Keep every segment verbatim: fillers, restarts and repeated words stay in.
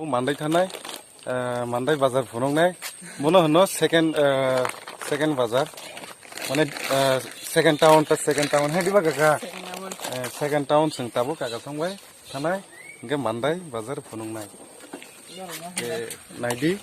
Mandai thanai, eh, Mandai bazar phunuknai. Bono hwno second, eh, second bazar. Mane, eh, second town ta second town. Hai diba kaka? Second town. Eh, second town chwng tabuk kaka thangbai thanai. Hwnkhe Mandai bazar phunuknai. Hwnkhe naidi.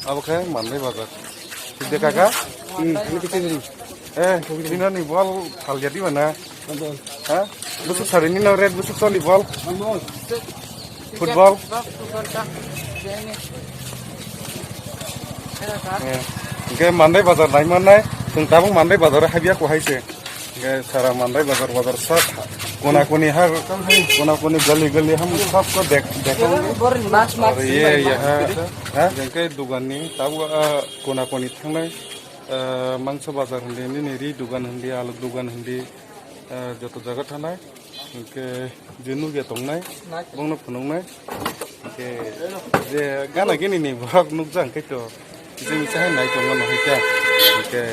Abo khe Mandai bazar. Thik de kaka? Hmm, ini kita beri. Eh, ini ni bol phalya di mana? Apa? Ha? Busuk sari ni no red busuk soli bol. Football. Eh, hingke Mandai bazar nai mannai. Chwng tabuk Mandai bazar habya ko hai se. Ge sara Mandai bazar, bazar sak kona koni ha, kona koni gali gali ham sab ko dek, dek. Bor mas mas. Are ye ye ha, ha? Jengke dugan ni tabu, ah, kona koni thangnai, ah, mangso bazar hindi, nini ri dugan hindi, alu dugan hindi, ah, joto jaga thanai. Hingke je nugya tongnai, bongno phunuknai. Hingke je gana gini ni borok nukjak hingke to. Jing chahai nai tongo no hai khe. Hingke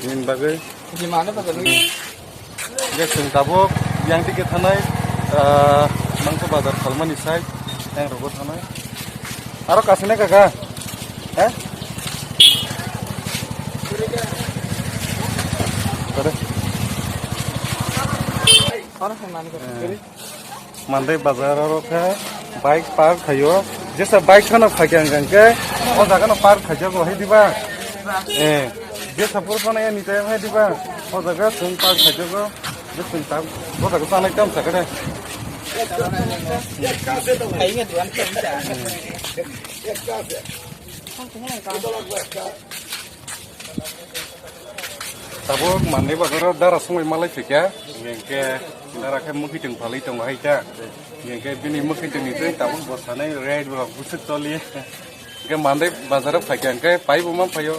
nini bagwi. Hingke chwng tabuk yang tike thanai, ah, mangso bazar phalmani sai yang rogo thanai. Aro kasine kaka? He? Kare. Aro hai mani kaka. Eh. Mandai bazar oro khe bike park khaio. Jesa bike khano phaikha hwnkha hwnkhe o jaga no park khaijago hai diba? Eh, jesa pur phano ani time hai diba? O jaga chwng park khaijago. Je chwng tam, o jaga chanai tam sakha de. Tabuk Mandai bazaro dara songwi malai phikha, hingke dara khe mukitwng phalwi tongo hai ta, hingke bini mukitwngni twi tabuk bo sanai rate rok bwswk toli, hingke Mandai bazaro phaikha hingke paibo ma phaio,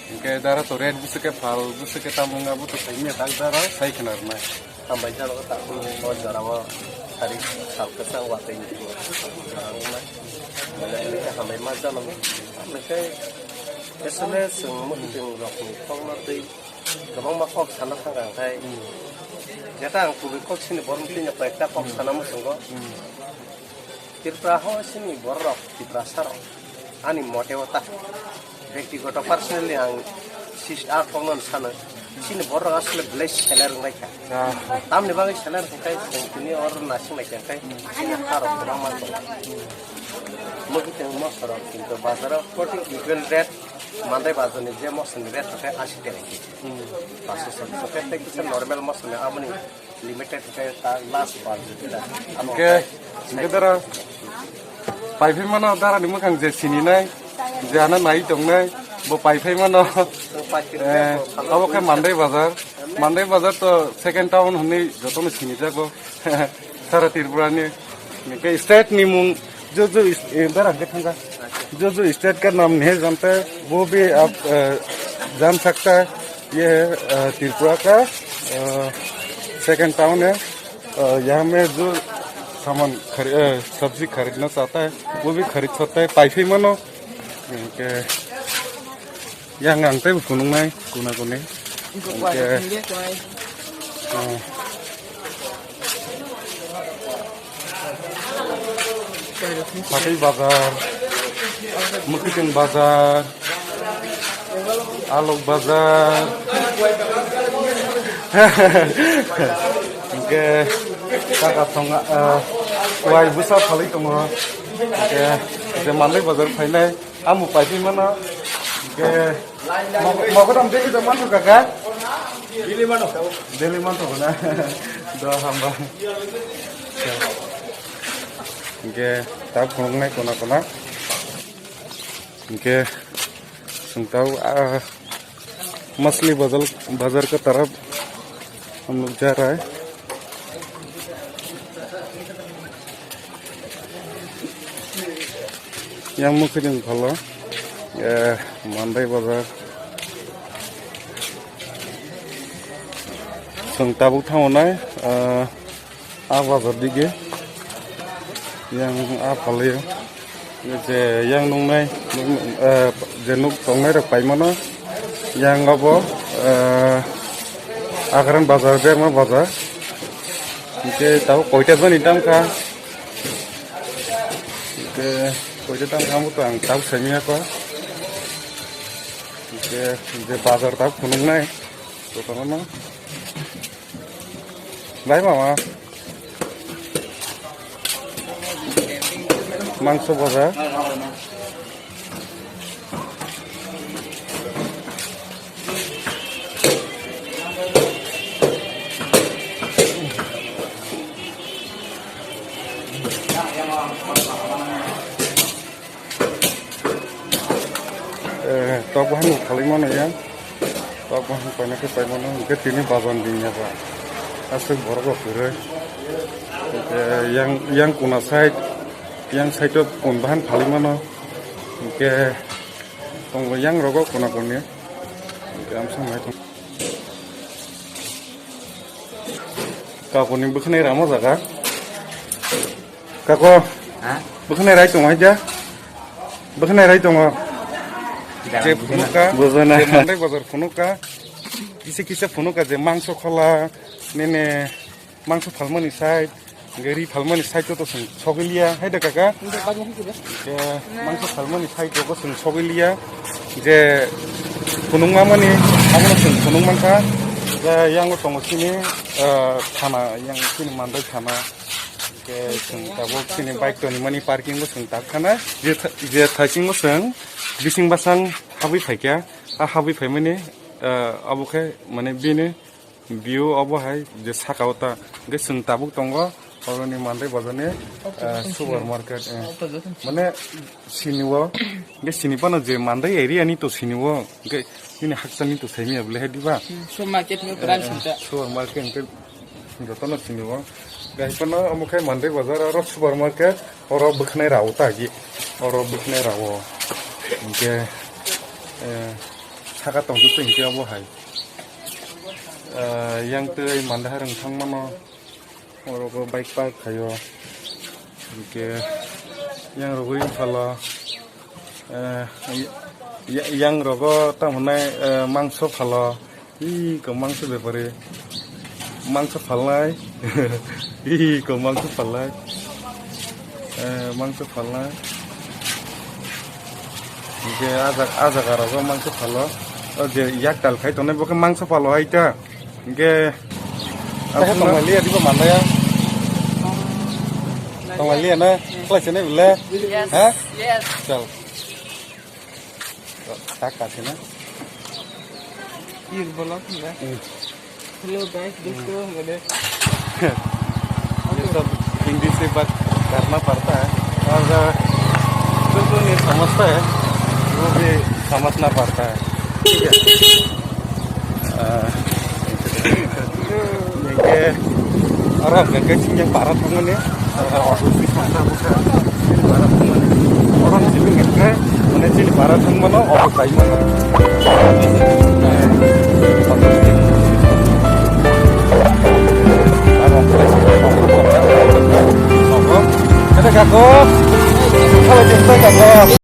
hingke dara to rate bwswk khe phal bwswk khe tamo wngya bo to saimanya tak dara sai khna rwnai. Hambai jano ta o jora o sari sal kwchang watwi jora wngnai. Mane hambai ma jano. Mane khe esole chwng muitung rokni kokno twi kwbangma kok sana thangkha, hwnkhe jeta ang kubui kok sini borok twi kok sana muchungo. Tripura ho sini borok, Tiprasa rok, ani mote o ta, bektigoto personally ang sis-, a kokno sano, sini borok asole belai seler wnglaikha. Tamni bagwi seler wngkha, chwng tini oro nasing laikha, hwnkhe sini harok kwbangma tongo. Mokitwng mosorok kintu bazaro forty equal rate, Mandai bazarni je mosorni rate hwnkhe asi tera kg. Paso sotso khe tei kisa normal mosorni aboni limited khe ta last bar jodi da. Hingke, hingke dara, paiphai mano dara ni mwkhang je sininai, je ano nai tongnai, bo paiphai mano. Eh, abo khe Mandai bazar. Mandai bazar to second town hwnwi jotono sinijago. Sara Tripura ni. Hingke state ni mung, jo jo is-, eh, dara hingke thangka. जो जो स्टेट का नाम नहीं जानता है, वो भी आप, अ, जान सकता है। ये है, अ, त्रिपुरा का, अ, सेकंड टाउन है। अ, यहाँ में जो सामान खरी-, अ, सब्जी खरीदना चाहता है, वो भी खरीद सकता है। Paifai mano, hingke, yang ang tei phunuknai, kuna kuni. Hingke, ah. Patwi bazar, mwkhwtwng bazar, alok bazar. Hingke kaka thonga, ah, wai bwsa phalwi tongo. Hingke je manwi bazar phainai. Amo paiphi mano. Ke mo-, mogodam daily da manto kaka? Daily mano. Daily manto na. Do hamba. Ke tak phunuknai kona kona. Ke sungtau, ah, Masli bazar, bazar ka taraf hum log ja raha hai. Yang mukhe jeng phalo, eh, Mandai bazar. Chwng tabuk thango nai, eh, a bazar dige. Yang a phalio. Je yang nungnai, eh, je nuk tongnai rok paimano. Yang obo, eh, Agran bazar, Berma bazar. Hingke tabuk koita jani tamkha. Hingke koita tamkha amo to ang tabuk saimanya ko. Hingke je bazar tabuk phunuknai. Jotono no. Bai mama. Mangso bhaja. Eh, tok bahan bo khalai mano ya. Tok bahan paina khe pai mano, hingke tini bajan din ya ba. Aswk borok rok kwrwi. Hingke yang, yang kuna side, yang side o kun bahan khalai mano. Hingke tongo yang rogo kuna kuni. Hingke amsong mai tong. Kakuni bwkhwnai ramo jaga. Kako, ha? Bwkhwnai rai tongo haja? Bwkhwnai rai tongo. Jaga je bwkhwnai. Phunukha, bwkhwnai. Je Mandai bazar phunukha. Kisa kisa phunukha je mangso khola, nene mangso phalmani side, gari phalmani side to, to song sogiliya, hai da kaka? Nde bagwi hukile. Je mangso phalmani side to, to song sogiliya. Je phunukma mani, abono song phunuk mankha. Je yang tongo sini, eh, thana, yang sini Mandai thana. Ke chwng tabuk chini bike tonimani parking bo chwng tak khana. Je tha-, je thaiching bo chwng bising basang habwi phaikha. A habwi phaimani, eh, abo khe mane bini view obo hai je saka o ta. Hwnkhe chwng tabuk tongo, Oroni Mandai bazar ni, eh, supermarket, eh. Mane sini o, hingke sini phano je Mandai area ni to sini o, hingke nini hakchal ni to saimanya bole hai diba? Hmm, supermarket ni brand sinta. Supermarket hingke jotono sini o. Hingke hai phano omo khe Mandai bazar aro supermarket, oro bwkhnai rao ta agi. Oro bwkhnai rao. Hingke, eh, saka tongtwtwi hingke obo hai. Eh, yang twi Mandai harang thangmano. Orogo bike park khaio. Hingke yang rogo ring phalo, eh, ya-, yang rogo tamo hwnai, eh, mangso phalo. Ih, ko mangso bepari. Mangso phalnai. Ih, ko mangso phalnai. Eh, mangso phalnai. Hingke ajak, ajak aro mangso phalo. O je yak tal khai tongnai bo khe mangso phalo hai ta. Hingke. Tongmaliya diba Mandai ya? Tongmaliya na? Khlai se nai bole? Yes. Ha? Yes. Chal. Tak kasi na? Ir bolak na? Hmm. Hello guys, dosto, hingke de. ये सब हिंदी से बात करना पड़ता है और जो जो नहीं समझता है वो भी समझना पड़ता है, ठीक है? Ah, hingke oro hingke sini para thangmani, oro office ni sangha busa, sini para thangmani. Oro sini hingke, mane sini para thangmano, office kaimano.